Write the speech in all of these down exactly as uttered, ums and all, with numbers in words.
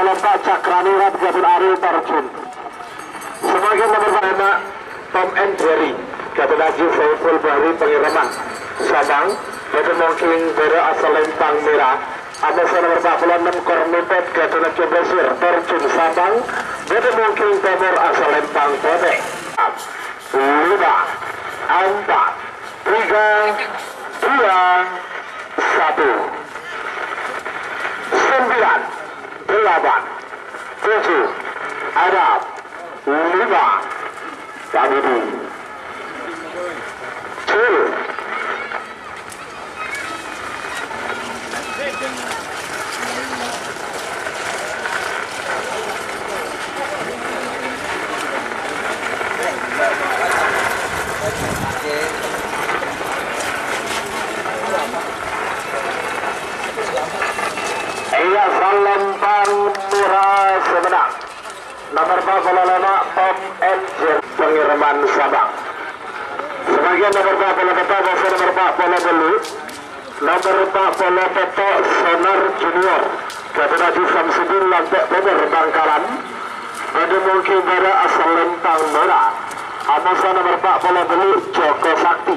Bapak Cakraningrat Gadun Ari Tarjun. Samangkèn nomer pertama, Tom and Jerry, Gadun Haji Saiful Bahri Pangèraman, Sabang, bâdâ mongking bârâ asal Lempang Mèra. Amoso nomer empat puluh enam, Kornipet, Gadun Haji Basir Tarjun, Sabang, bâdâ mongking tèmor asal Lempang Potè. Lima, empat, tiga, dua, satu. Sembilan, delapan, tujuh, enam, lima. Pak Budi. Full. Iyâ, Salempang Mèra sè mennang. Nomer empat puluh lima, Tom and Jerry Pangèraman Sabang. Samangkèn nomer empat puluh empat, amoso nomer empat puluh telu. Nomer empat puluh pètto', Sonar Junior. Gadun Haji Samsudin Lantè' Tèmor Bangkalan. Bâdâ mongking bârâ asal Lempang Mèra. Amoso nomer empat puluh telu, Joko Sakti.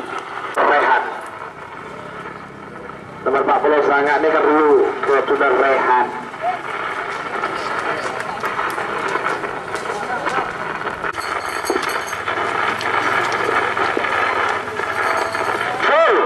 Rehan. Nomer empat puluh sanga' nèka Rio, Gadunna Rehan. Full.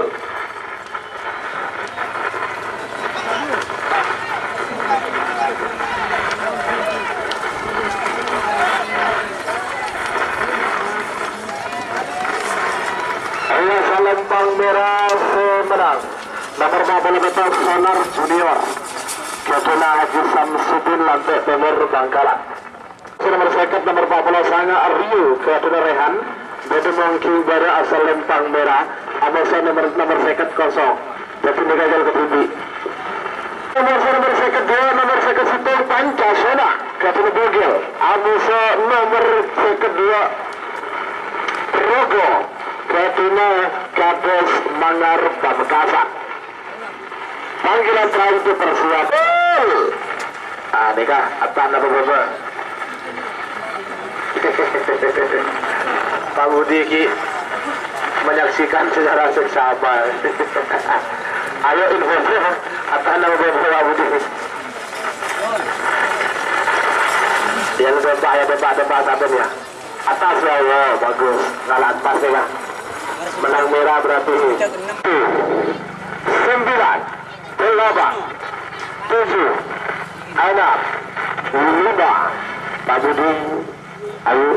Iyâ, Salempang Mèra sè mennang. Nomer empat puluh empat, Sonar Junior. Gadunna Haji Samsudin Lantè' Tèmor Bangkalan. Nomer sèket, nomer empat puluh sanga', Rio, Gadunna Rehan. Bâdâ mongking bârâ asal Lempang Mèra. Amoso nomer, nomer sèket kosong. Dâddhi nèka jhâl ka budi. Amoso nomer sèket dua, nomer sèket sèttong, Pancasona, Gadunna Bogel. Amoso nomer sèket dua, Rogo, Gadunna Kades Manggar Pamekasan. Panggilan terakhir dipersiapkan. Ah, nèka, atan apa, Bapak? Pak Budi ki menyaksikan secara seksama. Ayo, info, atan apa, Bapak, Pak Budi? Yang Bapak, ya, Bapak, Bapak, sampaian, ya. Atas, ya, ya, bagus. Ngalah atas, ya. Mennang Mèra berarti. Sembilan, delapan, tujuh, enam, lima. Pak Budi, ayo.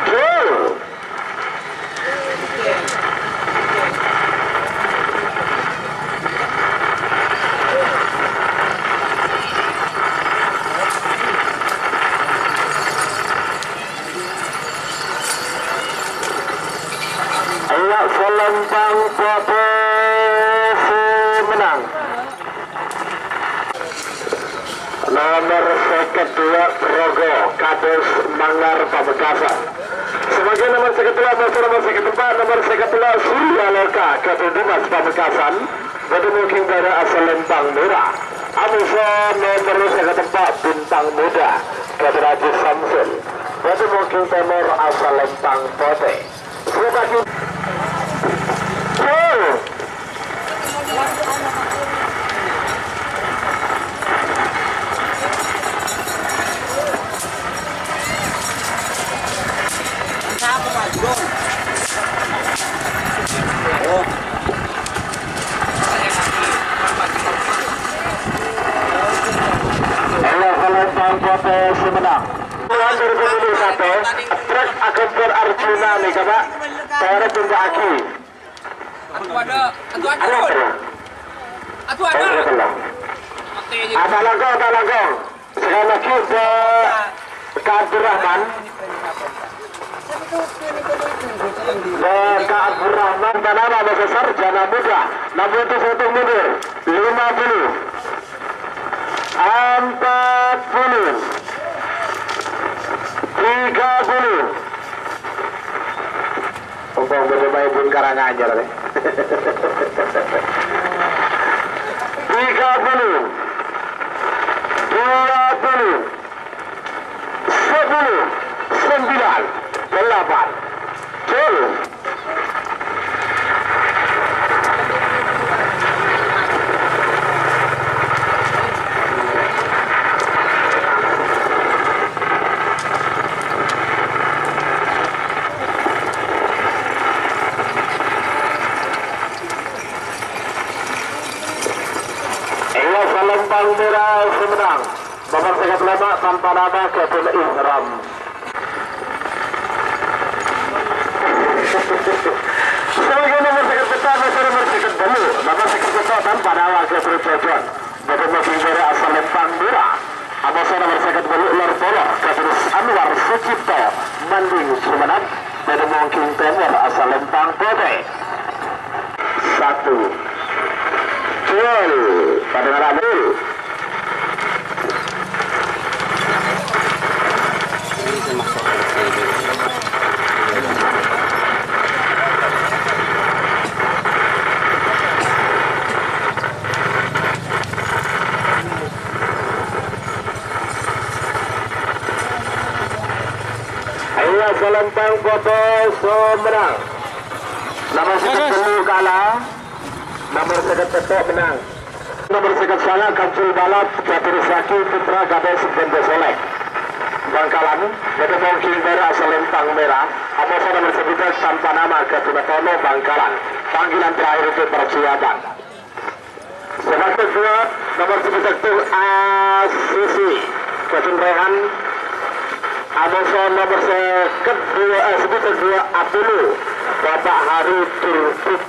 Full. Ella Salempang Potè sè mennang. Nomer sèket dua, Rogo, Kades Manggar Pamekasan. Samangkèn nomer sèket dua, amoso nomer sèket empat, nomer sèket dua, Surya Loka, Gadun Dimas Pamekasan. Bâdâ mongking bârâ asal Lempang Mèra. Amoso nomer sèket empat, Bintang Muda, Gadun Haji Samsul. Bâdâ mongking tèmor asal Lempang Potè. Gol! Ella Salempang Potè sè mennang. Tuan dari pemilik sate, truk akan Arjuna nih, Bapak. Saya jumpa Aki. Aduh, ada. Aduh, ada. Aduh, ada. Ada langkong, ada langkong. Sekali lagi, Pak Abdurrahman. Pak Abdurrahman, Tanama, Masa Sarjana Muda. Namun itu satu mundur. Lima puluh. Empat puluh. Tiga puluh. Ompong bâdâ maèbun Karanganyar, rè. Tiga puluh. Dua puluh. Lama tanpa nama Kevin Ihram. Sebagai nomor seket peta, nomor seket bâllu, nomor seket peta tanpa nama Kevin Jojon. Bâdâ mabing bârâ asal Lempang Mera. Amoso nomor seket bâllu lor polo, Kevin Anwar Sucipto, Manding Sumenep. Bâdâ mangkèng tèmor asal Lempang Potè. Satu. Gol. Pada ngarap gol. Ayo, Salempang Potè sè mennang. Nomor seket bâllu kala. Nomor seket pètto' mennang. Nomor seket sanga' Kamsul Balap, Jabir Zaki, putra Kades Banda Soleh. Bangkalan, bâdâ mangkèng bârâ asal Lempang Mera, amoso nomor sabidhâk tanpa nama Gatuna Tono Bangkalan. Panggilan terakhir untuk persiapan. Sè mangkèn duwâ', nomor sabidhâk tor A C C, Kevin Rehan. Amoso nomor seket duwâ', eh, sabidhâk duwâ' Apollo, Bapak Haru Turbuk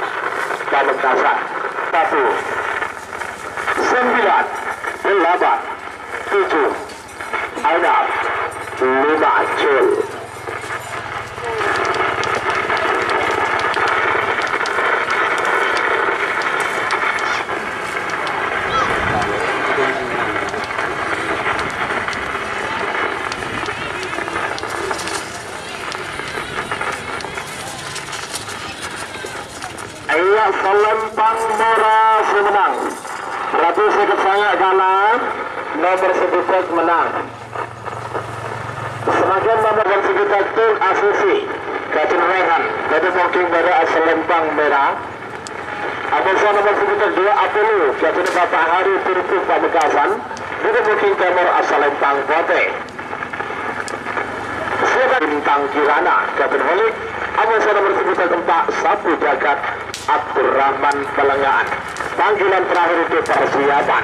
Pamekasan. Satu, sembilan, delapan, tujuh, Aina, lima cul. Iyâ, Salempang Mera sè mennang. Berarti seket sanga' kala, nomor sabidhâk mennang. Samangkèn nomor sabidhâk tor A C C, Kevin Rehan, bâdâ mangkèng bârâ asal Lempang Mera. Amoso nomor sabidhâk duwâ' Apollo, Kevin Bapak Haru Turbuk Pamekasan, bâdâ mangkèng tèmor asal Lempang Potè. Siapa Bintang Kirana, Kevin Holik, amoso nomor sabidhâk empa', Sapu Jagat, Abdurrahman Pelengaan. Panggilan terakhir untuk persiapan.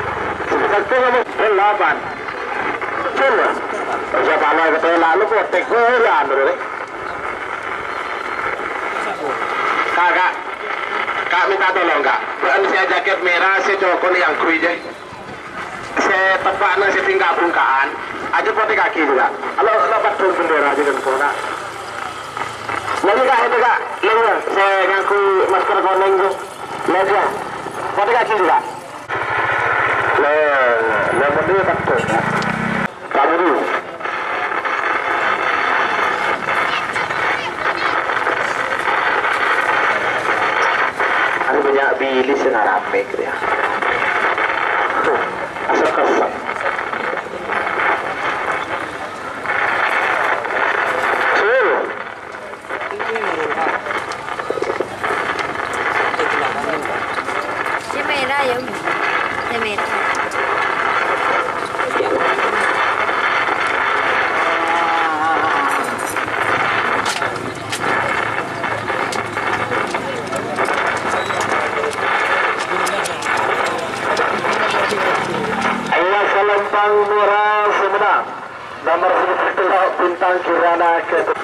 Sabidhâk tor nomor delapan. Cul. Siapa lo kata lalu kotek bulan, Rek. Kak, Kak. Kak, minta tolong, Kak. Bâ'ân sè jaket merah, sè cokol yang kui, jè. Sè teppa'na sè bingka'-bungka'an, ajâ potè kakè jhughâ. Lo, lo, paddhung bendera jhughâ, Kak. Lagi, Kak, itu, Kak. Lo, sè ngangghuy masker konèng, tuh. Lo, jhughâ. Potè kakè jhughâ. Lo, lo, potè paddhung, Kak. Kamu dulu. Ada banyak bilis yang rame gitu ya. Tuh, asap kesek. Suruh. Sè merah ya, Umi. Sè merah. Ayo, Salempang Mera sè mennang. Nomor sabidhâk tello' Bintang Kirana Kevin.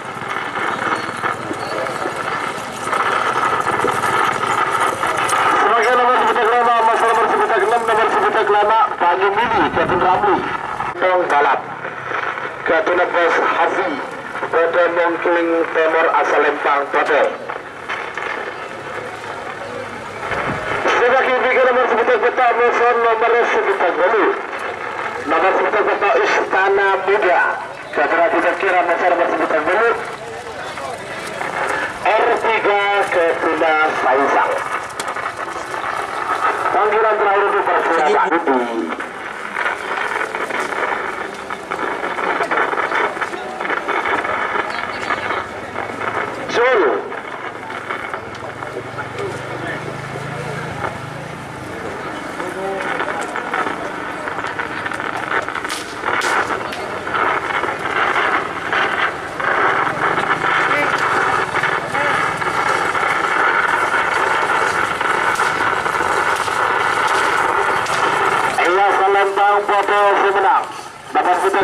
Samangkèn nomor sabidhâk lèma', amoso nomor sabidhâk ennem, nomor sabidhâk lèma', Banyu Mili, Kevin Ramli. Tong balap. Kevin Abbas Hafi, bâdâ mangkèng tèmor asal Lempang Potè. Sè bâgi bhâghiyân nomor sabidhâk pètto', amoso nomor sabidhâk bâllu'. Nomor sabidhâk pètto' Istana Muda. Saudara tidak kira amoso nomor sabidhâk bâllu'. R tiga Kevin Saisang. Panggilan terakhir untuk persiapan. Solo.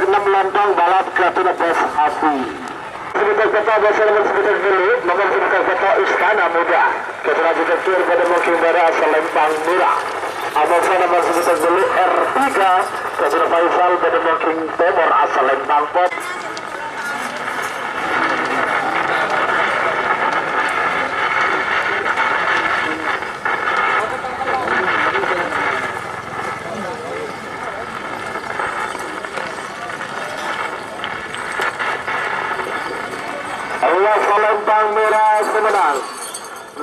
Ennem lontong balap kètona bos api. Sebutan kota, bos nomor sebutan dulu, nomor sebutan kota Istana Muda. Kètona jejegir bâdâ mongking bârâ' asal Lempang Mera. Amosa nomor sebutan dulu R tiga, kètona Faisal bâdâ mongking tèmor asal Lempang Pot. Allah Salempang Mera sè mennang.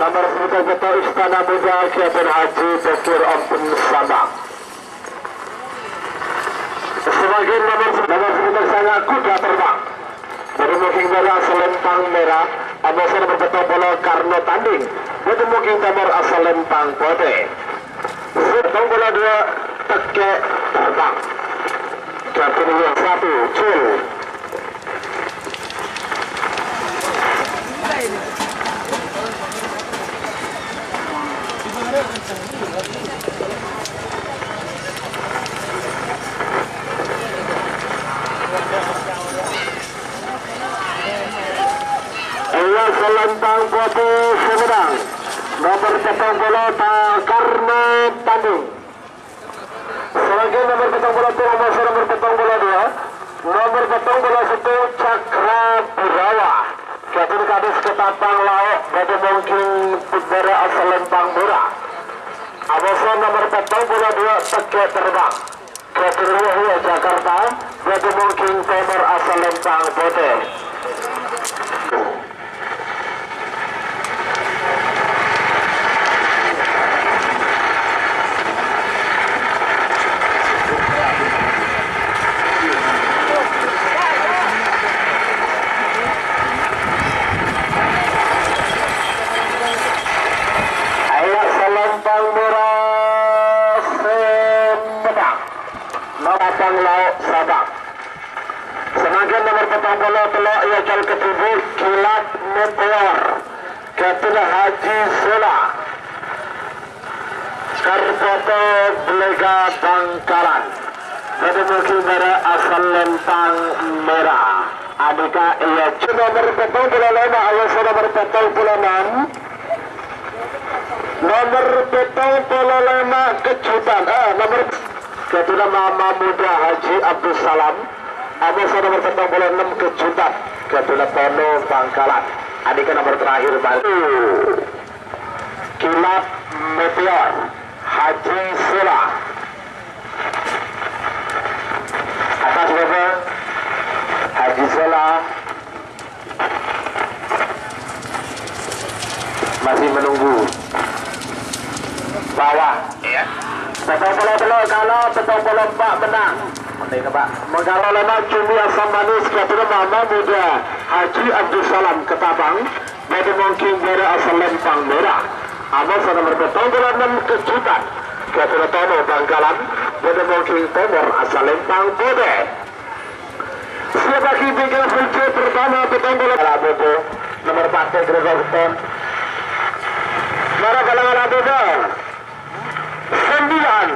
Nomor sebutan kota Istana Muda, Kèyaton Haji Bakir Ompun Sabang. Samangkèn nomor, nomor sebutan sanga Kuda Terbang. Bâdâ mongking bârâ' asal Lempang Mera, amosa nomor pèttong polo Karno Tanding. Bâdâ mongking tèmor asal Lempang Potè. Pèttong polo dua Tekè Terbang. Kèyaton nomor satu, Jul. Iya, Salempang Potè sè mennang. Nomor pèttong polo, Ta-, Karno Tanding. Samangkèn nomor pèttong polo tello, amosa nomor pèttong polo dua. Nomor pèttong polo sèttong, Cakra Birawa. Kèyaton Kadus Ketapang Lao', bâdâ mongking bârâ' asal Lempang Mera. Amosa nomor pèttong polo dua, Tekè Terbang. Kèyaton Ruwah Jakarta, bâdâ mongking tèmor asal Lempang Potè. Ayo, Salempang Mera sè mennang. Nomor pèttong polo Lao' Sabang. Samangkèn nomor pèttong polo tello' èacal kadhibi' Kilat Meteor. Kèyaton Haji Sola. Karboto Belega Bangkalan. Bâdâ mongking bârâ' asal Lempang Mera. Andika èacal nomor pèttong polo lèma', ayo, nomor pèttong polo ennem. Nomor pèttong polo lèma' Kejutan. Eh, nomor Kèyaton Mama Muda Haji Abdussalam. Amosa nomor pèttong polo ennem Kejutan. Kèyaton Tono Bangkalan. Andika nomor terakhir, Bali. Kilat Meteor. Haji Sola. Atas, Bapak. Haji Sola. Masih menunggu. Bawah. Pèttong polo tello' kala, pèttong polo empa' mennang. Mending, Pak. Mangkala lèma' Cumi Asam Manis, kèyaton Mama Muda Haji Abdussalam Ketapang. Bâdâ mongking bârâ' asal Lempang Mera. Amosa nomor pèttong polo ennem Kejutan. Kèyaton Tono Bangkalan. Bâdâ mongking tèmor asal Lempang Potè. Siap lagi bingkai kunci pertama, pèttong polo. Ala Bobo, nomor empat, Gregor Stone. Mara balang ala Bobo. Sembilan.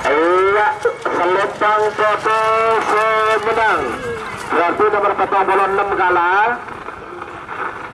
Iya, Salempang Potè sè mennang. Berarti nomor pèttong polo ennem kala.